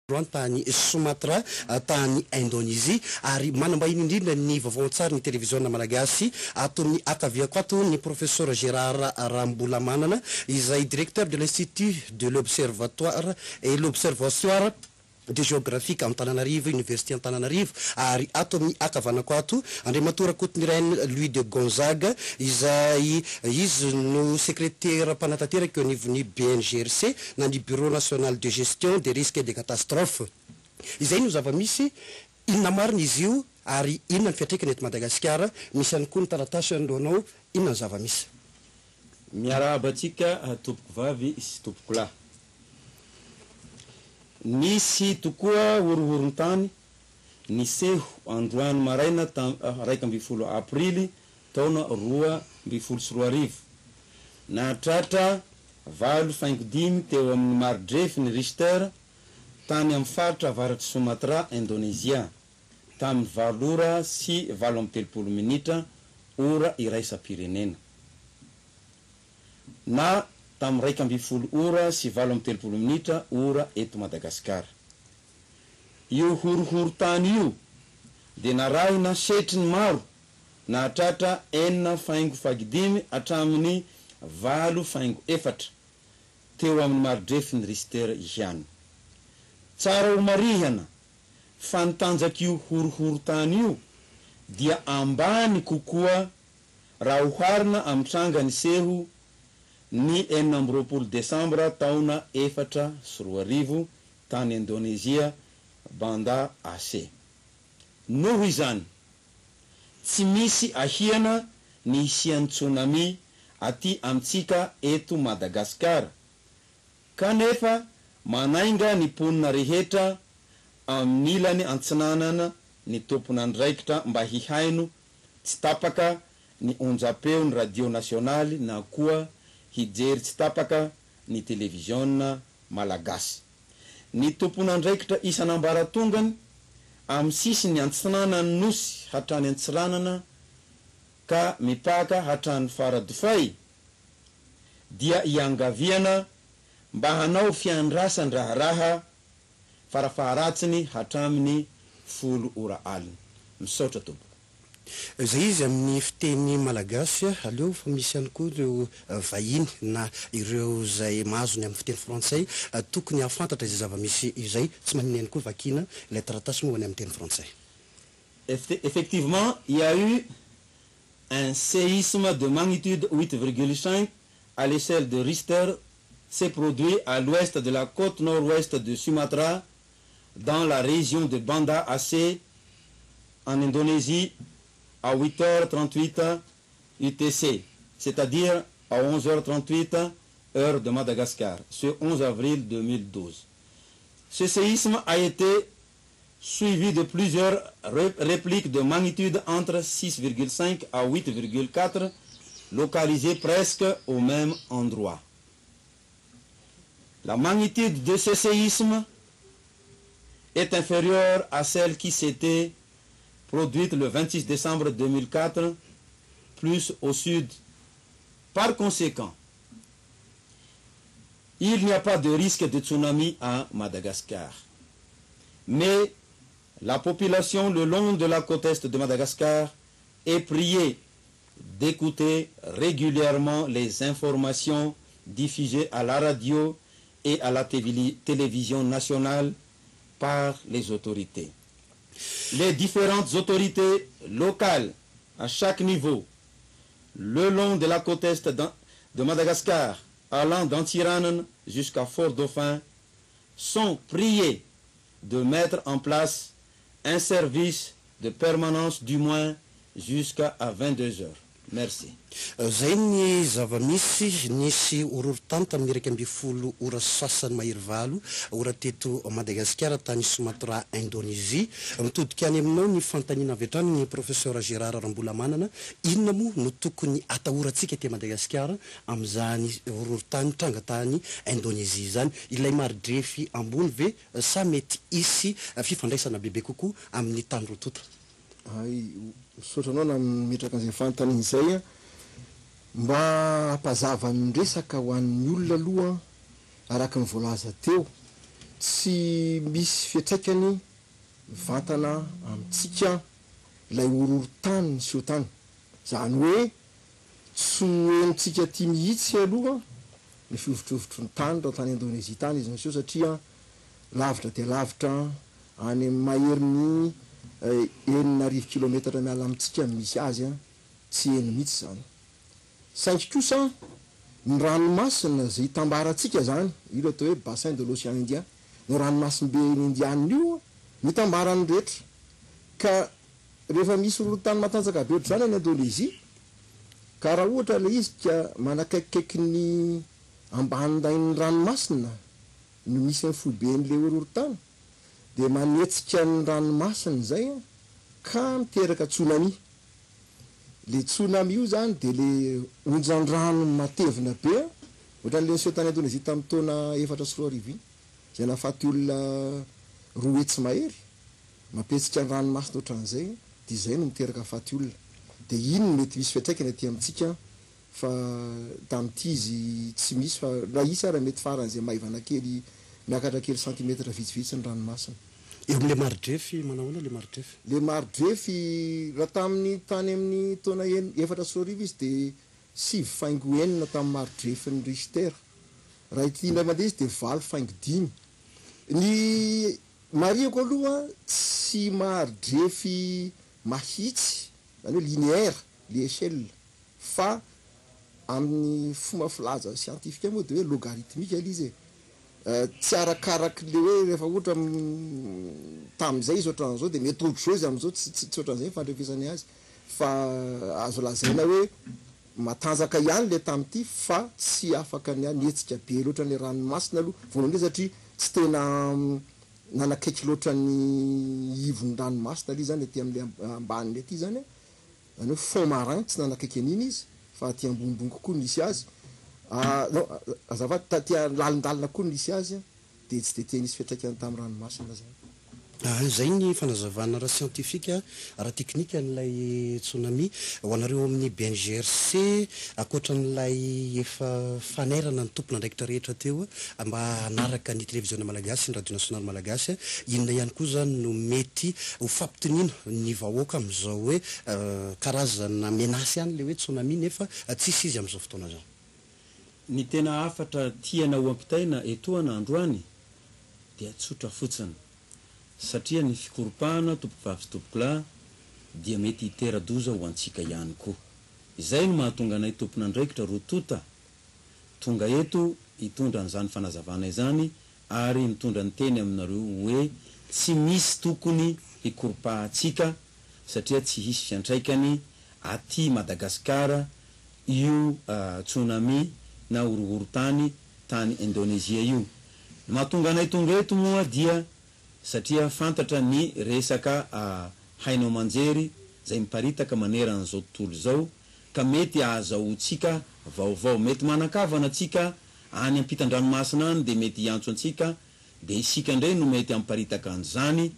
Androany tany Sumatra tany Indonesia ary manam-bahiny indrindra ny vaovao an-tsary ny televiziona malagasy. Ato amin'ny ankaviako ato ny Professor Gérard Rambolamanana izay Directeur de l'Institut de l'Observatoire et l'Observatoire de Géographique Antananarivo, Université Antananarivo, ary ato amin'ny ankavanako ato Andriamatoa Rakotonirainy Louis de Gonzague izay izy no sekretera mpanatanteraka eo anivon'ny BNGRC na ny Bureau National de Gestion des Risques et des Catastrophes. Izay no zava-misy, inona marina izy io ary inona ny fiantraikany eto Madagasikara? Misy ihany koa ny taratasy eo anoloanao, inona ny zava-misy? Miarahaba antsika tompoko vavy sy tompoko lahy. Nisy tokoa horohoron-tany niseho androany maraina 11 aprily taona 2012. Nahatratra 8.5 teo amin'ny mari-drefin'i Richter tany amin'ny faritra avaratr'i Sumatra, Indonezia, tamin'ny 8 ora sy 38 minitra, ora iraisam-pirenena, na tamin'ny 11 ora sy 38 minitra, ora eto Madagasikara. Io horohoron-tany io dia narahina setriny maro nahatratra 6.5 hatramin'ny 8.4 teo amin'ny mari-drefin'ny Richter ihany. Tsara homarihana fa ny tanjak'io horohoron-tany io dia ambany kokoa raha oharina amin'ny tranga niseho ny 26 desambra taona 2004 tany Indonezia, Banda Aceh. Noho izany, tsy misy ahiana ny hisian'ny tsunami aty amintsika eto Madagasikara, kanefa manainga ny mponina rehetra amin'ny ilany antsinanana ny tompon'andraikitra mba hihaino tsy tapaka ny onjam-peon'ny radio nasionaly na koa hijery tsy tapaka ny televiziona malagasy. Ny tompon'andraikitra isan'ambaratongany amin'ny sisiny antsinanan'ny Nosy hatrany Antsiranana ka mipaka hatrany Faradofay dia iangaviana mba hanao fiandrasan-draharaha farafaharatsiny hatramin'ny 10 ora alina. Misaotra tompoko. Izay izy amin'ny fiteny malagasy, aleo fa misy ihany koa ireo vahiny na ireo izay mahazo ny amin'ny fiteny frantsay tokony hahafantatra izay zava-misy izay. Tsy maninona ihany koa vakiana ilay taratasy moa ny amin'ny teny frantsay. Effectivement, il y a eu un séisme de magnitude 8,5 à l'échelle de Richter s'est produit à l'ouest de la côte nord-ouest de Sumatra, dans la région de Banda Aceh, en Indonésie, à 8h38 UTC, c'est-à-dire à 11h38 heure de Madagascar, ce 11 avril 2012. Ce séisme a été suivi de plusieurs répliques de magnitude entre 6,5 à 8,4 localisées presque au même endroit. La magnitude de ce séisme est inférieure à celle qui s'était produite le 26 décembre 2004, plus au sud. Par conséquent, il n'y a pas de risque de tsunami à Madagascar. Mais la population le long de la côte est de Madagascar est priée d'écouter régulièrement les informations diffusées à la radio et à la télévision nationale par les autorités. Les différentes autorités locales à chaque niveau, le long de la côte est de Madagascar, allant d'Antsiranana jusqu'à Fort-Dauphin, sont priées de mettre en place un service de permanence du moins jusqu'à 22 heures. Merci. Zay ny zava-misy. Nisy horohorontany tamin'ny 11 ora sasany mahery 8 ora teto Madagasikara tany Sumatra, Indonésie. Mitodika any aminao ny fanontaniana avy hatrany, ny professeur Gérard Rambolamanana: inona moa no tokony atahorantsika ty Madagasikara amin'izany horohorontany tranga tany Indonésie zany? Ilay maridrefy ambony ve sa mety isy fifandraisana bebe kokoa amin'ny tany roa tonta? Ay, misaotra anao na mimetraka an'izay fanontaniana izay a. Mba hampazava ny resaka ho an'ny olona aloha, araka ny voalaza teo. Tsy misy fiantraikany mivantana amintsika ilay horohorontany niseho tany. Izany hoe tsy ho henontsika aty mihitsy aloha ny fihovitrovitry ny tany raha tany Indonezia tany izy niseho satria lavitra dia lavitra any amin'ny maherin'ny 6000 kilometatra miala amintsika no misy azy, tsy heno mihitsy izany. Saingy kosa ny ranomasina izay itambarantsika izany, io ilay atao hoe bassin de l'océan Indien, ny ranomasimbe Indiana io no itambaran'ny rehetra. Ka rehefa misy horohorontany matanjaka be ohatr'izany any Indonezia, ka raha ohatra ilay izy ka manakaikikaiky ny ambanindain'ny ranomasina no misy ny foiben'ilay horohorontany, dia manetsika ny ranomasina izay ka miteraka tsunami. Le tsunami io zany de le onjan-drano matevina be an, ohatran'le niseho tany Indonezia tamin'ny taona 2004 iny, izay nahafaty olona 200 mahery, mampihetsika ny ranomasina ohatran'izay, de izay no miteraka faty olona. De iny no mety misy fiantraikany aty amintsika fa tamin'ity izy tsy misy fa raha hisy ara mety faran'izay maivana kely miakatra kely centimètre vitsivitsy ny ranomasina. Eo amin'ilay mari-drefy, manao ahoana ilay mari-drefy? Ilay mari-drefy, raha tamin'ny tany amin'ny taona 2004 izy dia 9.6 tamin'ny mari-drefin'ny Richter. Raha ity indray mandeha izy dia 8.5. Ny marihako aloha tsy mari-drefy mahitsy, izany hoe linéaire, ilay échelle, fa amin'ny fomba filaza siantifika moa dia hoe logarithmique ilay izy e. Tsy arakaraky le hoe rehefa ohatra tamin'izay izy ohatran'izao dia mety ohatr'izao izy amin'izao, tsy tsy ohatran'izay ny fandrefesany azy fa azo lazaina hoe matanjaka ihany le tamin'ity fa tsy afaka ny nihetsika be loatra ny ranomasina aloha voalohany indrindra satria tsy tena nanakaiky loatra ny ivon'ny ranomasina le izy zany aty amin'le ambaniny aty zany an. Izany hoe fond marin tsy nanakaiky an'iny izy fa aty ambonimbony kokoa no nisy azy, non azafady, taty lalindalina koa no nisy azy dia tsy dia te nisy fiantraikany tamin'ny ranomasina izany. Izay ny fanazavana ara-siantifika, ara-teknika an'ilay tsunami. Ho anareo ao amin'ny BNGRC, ankoatra an'ilay efa fanairana ny tompon'andraikitra rehetra teo mba hanaraka ny televiziona malagasy sy ny radio nasionaly malagasy, inona ihany koa izany no mety ho fampitoniana ny vahoaka amin'izao hoe karazana menace ihany ilay hoe tsunami nefa tsisy izy amin'izao fotoana izao. Ny tena hafatra tiana ho ampitaina etoana androany dia tsotra fotsiny, satria ny fikoropahana tompokovavy sy tompokolahy dia mety hitera-doza ho antsika ihany koa. Izay no mahatonga anay tompon'andraikitra roa tota tonga eto hitondra an'izany fanazavana izany ary mitondra ny teny aminareo hoe tsy misy tokony hikoropahantsika satria tsy hisy fiantraikany aty Madagasikara io tsunami na horohorontany tany Indonezia io. Ny mahatonga anay tonga eto moa dia satria fantatra ny resaka haino aman-jery izay miparitaka maneran'izao tontolo izao ka mety ahazahoantsika vaovao. Mety manan-kavana tsika any ampitan-dranomasina any dia mety hiantso antsika dia isika indray no mety hamparitaka an'izany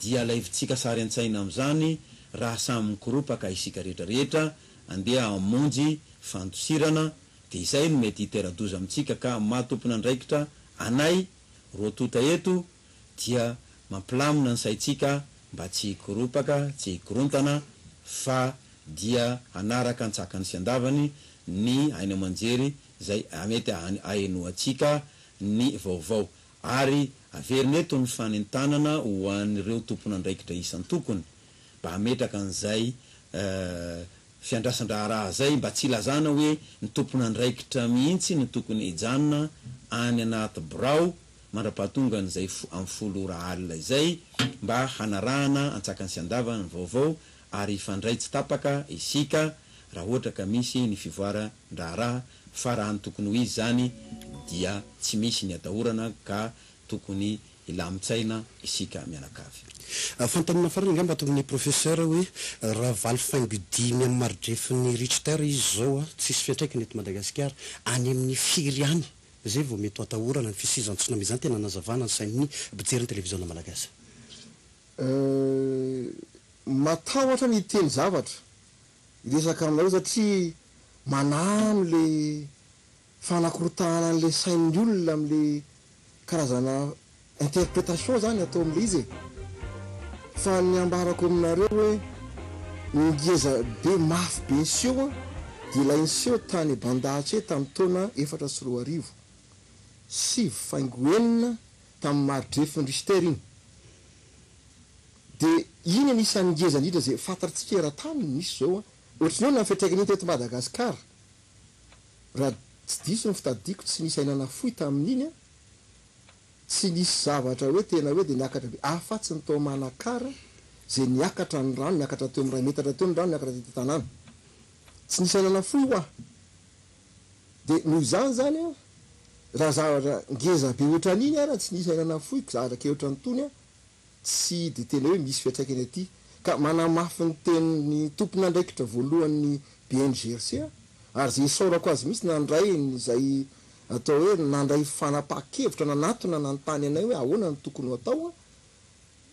dia alaivintsika sary an-tsaina amin'izany raha samy mikoropaka isika rehetra rehetra andeha hamonjy fandosirana dia izay no mety hitera-doza amintsika ka maha tompon'andraikitra anay roa tonta eto dia mampilamina ny saintsika mba tsy hikoropaka tsy hikorontana fa dia hanaraka an-tsakany sy an-davany ny haino aman-jery izay mety ahenoantsika ny vaovao. Ary averina eto ny fanentanana ho an'ireo tompon'andraikitra isan-tokony mba hametraka an'izay fiandrasan-draharaha izay mba tsy hilazana hoe ny tompon'andraikitra mihitsy no tokony hijanona any anaty birao mandra-pahatongan'izay amin'ny 10 ora alina izay mba hanarahana an-tsakany sy an-davany ny vaovao ary hifandray tsy tapaka isika raha ohatra ka misy ny fivoaran-draharaha fa raha ny tokony ho izy izany dia tsy misy ny atahorana ka tokony hilamin-tsaina isika mianakavy. Fanontaniana farany angamba ato amin'ny Professeur hoe raha valo faingo dimy amin'ny maridrefin'ny Richter izy izao tsisy fiantraikany eto Madagasikara, any amin'ny firy any izay vao mety ho atahorana ny fisian'izany tsunami izany tena hanazavana ny sain'ny mpijery ny televiziona malagasy. Euh, matahotra ny hiteny zavatra, hiresaka aminareo satria manahy amle fanakorotahana anle sain'ny olona amle karazana. Interprétation zany atao amin'ilay izy e! Fa ny ambarako aminareo hoe ny ngeza be mafy be niseho an, dia ilay niseho tany Banda Aceh tamin'ny taona 2004, 9.6 tamin'ny mari-drefin'i Richter iny. Dia iny anisan'ny ngeza indrindra izay fantatritsika eran-tany no nisy izao an! Ohatry ny ahoana ny fiantraikan'iny teto Madagasikara? Raha tsy diso ny fitadidiako tsy nisy aina nafoy tamin'iny an! Tsy nisy zavatra hoe tena hoe dia niakatra be afatsy ny tao Manakara izay niakatra ny rano, niakatra teo amin'ny iray metatra teo ny rano niakatra teto an-tanàna. Tsy nisy aina nafoy hoa. Dia noho izany izany an, raha zavatra ngeza be ohatran'iny ara tsy nisy aina nafoy, zavatra kely ohatran'itony an, tsy dia tena hoe misy fiantraikany aty. Ka manamafy ny tenin'ny tompon'andraikitra voalohan'ny BNGRC aho, ary izay isaorako azy mihitsy nandray izay atao hoe nandray fanapahan-kevitra nanatona nanontany anay hoe ahoana no tokony ho atao,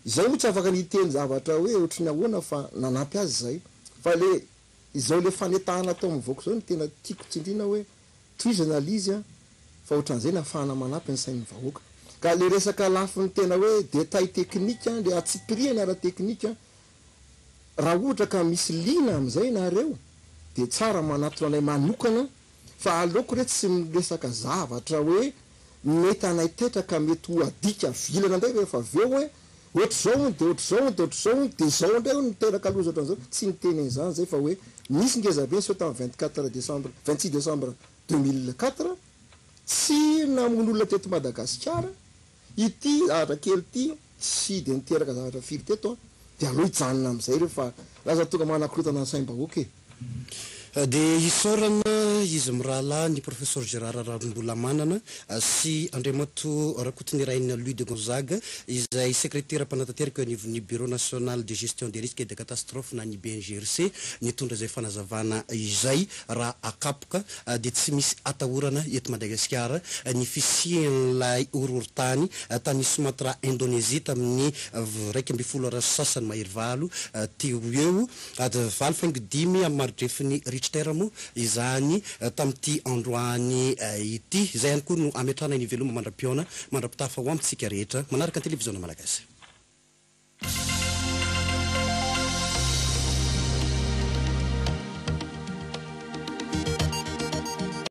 izay moa tsy afaka ny hiteny zavatra hoe ohatry ny ahoana fa nanampy azy izay. Fa le izao le fanetahana atao amin'ny vahoaka izao no tena tiako tsindriana hoe Tohizana le izy an, fa ohatran'izay ny ahafahana manampy ny sain'ny vahoaka. Ka le resaka lafiny tena hoe détail technique an, le antsipirihany ara-teknika, raha ohatra ka misy liana amin'izay nareo dia tsara manatona anay manokana fa aleoko re tsy miresaka zavatra hoe mety hanaitaitra ka mety ho adika vilana indray rehefa avy eo hoe ohatr'izao hono dia ohatr'izao hono dia ohatr'izao hono dia izao indray hono miteraka loza ohatran'izao, tsy niteny an'izany zay fa hoe nisy ngezabe niseho tamin'ny 24 décembre, 26 décembre 2004, tsy namono olona teto Madagasikara, ity zavatra kely ity tsy dia niteraka zavatra firy teto an, dia aleo hijanona amin'izay ireo fa lasa tonga manakorotana ny saim-bahoaka e. Dia isaorana izy mirahalahy ny Professor Gérard Ramimbolamanana sy Andriamatoa Rakotoniraina Louis de Gonzague izay sekretera mpanatanteraka eo anivon'ny Bureau National de Gestion des Risques et des Catastrophes na ny BNGRC nitondra izay fanazavana izay. Raha akapoka dia tsy misy atahorana eto Madagasikara ny fisian'ilay horohorontany tany Sumatra Indonésie tamin'ny 11 ora sy sasany mahery valo teo ho eo. Ady 8.5 amin'ny maridrefin'i Richter moa izany tamin'ity androany ity. Izay ihany koa no ametrahana ny veloma mandra-pihaona, mandra-pitafa ho amintsika rehetra manaraka ny Televiziona Malagasy.